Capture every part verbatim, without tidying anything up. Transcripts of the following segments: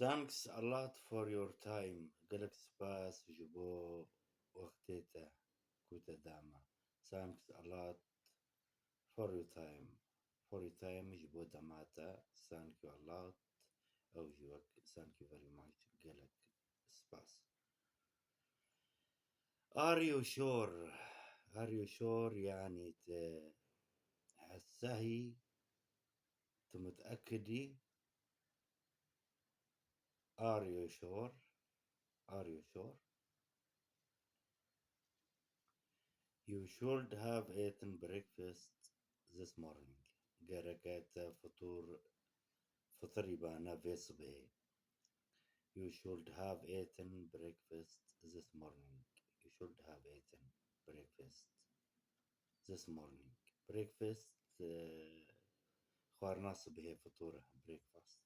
Thanks a lot for your time. Gelek spas ji bo wextê te ku te dama. Thanks a lot for your time. For your time ji bo dema te. Thank you a lot. Ew jî wek thank you very much. Gelek spas. Are you sure? Are you sure? Yani te hesahî, tu muteekidî? Are you sure? Are you sure? You should have eaten breakfast this morning. Gereke te fitur, fitirî bane vê sibê. You should have eaten breakfast this morning. You should have eaten breakfast this morning. Breakfast, eh, xwarina sibihê, fitur e, breakfast.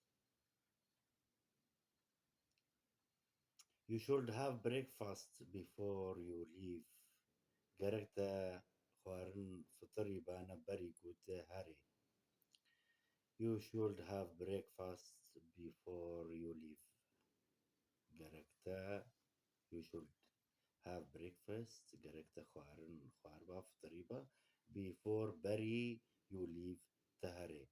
You should have breakfast before you leave. Gerek te xwarin fitirî bane berî ku te herê. You should have breakfast before you leave. Gerek te, you should have breakfast, gerek te xwarin xwarba, fitirî ba, before, berî, you leave, te herê.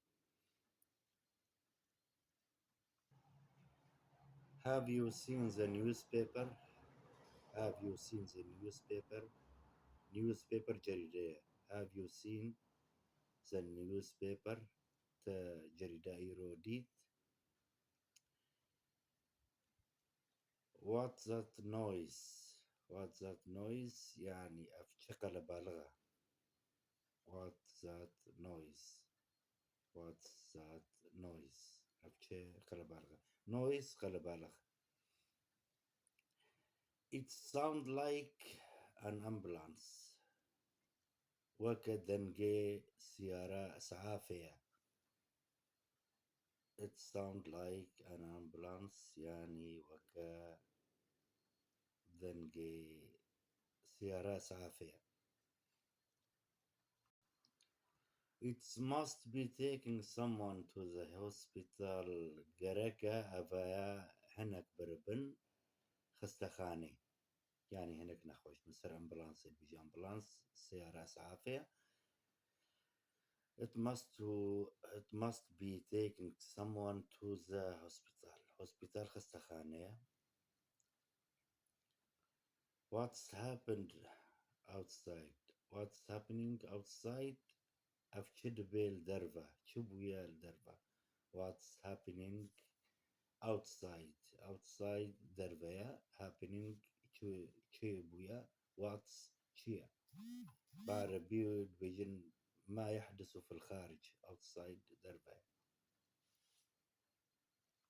Have you seen the newspaper? Have you seen the newspaper? Newspaper cerîde ye. Have you seen the newspaper? Te cerîda îro dît? What's that noise? What's that noise? Yani ev çi qelebalix e? What's that noise? What's that noise? Ev çi qelebalix e? Noise, qelebalix. It sound like an ambulance. Weke dengê siyara isafê ye. It sound like an ambulance, yani weke dengê siyara isafê ye. It must be taking someone to the hospital. Gereke evaya hinek biribin xistexanê. Yani hinek nexweş bin, ser ambulansê dibêje ambulans, siyara isafê ye. It must to, it must be taking someone to the hospital. Hospital xistexane ye. What's happened outside? What's happening outside? Ev çi dibe li derve? Çi bûye li derve? What's happening outside? Outside derve ye. Happening çi, çi bûye? What's çi ye? Bi erebî dibêjin ma yehdisu fil xaric. Outside derve ye.